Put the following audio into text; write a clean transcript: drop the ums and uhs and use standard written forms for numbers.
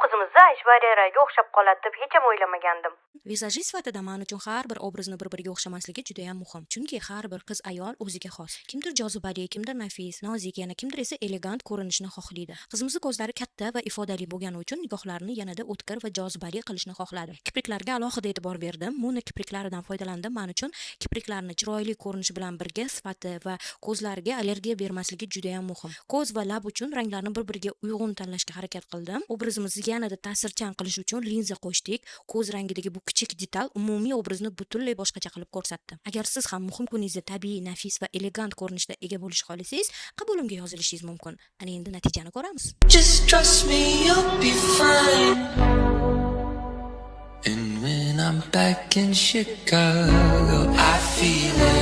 Qizimizni Aishvarya Rayga o'xshab qoladi deb hech ham o'ylamagandim. Vizajist sifatida men uchun har bir obrazni bir-biriga o'xshamasligi juda ham muhim. Chunki har bir qiz ayol o'ziga xos. Kimdir jozibali, kimdir nafis, nozik, yana kimdir esa elegant ko'rinishni xohlaydi. Qizimizni ko'zlari katta va ifodali bo'lgani uchun nigohlarini yanada o'tkir va jozibali qilishni xohladim. Kipriklarga alohida e'tibor berdim. Muna kipriklaridan foydalandim. Men uchun kipriklarni chiroyli ko'rinishi bilan birga sifati va ko'zlarga allergiya bermasligi juda ham muhim. Ko'z va lab uchun ranglarni bir-biriga uyg'un tanlashga harakat qildim. Obrazimizni yanada ta'sirchan qilish uchun linza qo'shdik. Ko'z rangidagi bu kichik detal umumiy obrazni butunlay boshqacha qilib ko'rsatdi. Agar siz ham muhim kuningizda tabiiy, nafis va elegant ko'rinishda ega bo'lishni xohlasangiz, qabulimga yozilishingiz mumkin. Ana endi natijani ko'ramiz. Just trust me, you'll be fine. And when I'm back in Chicago, I feel it.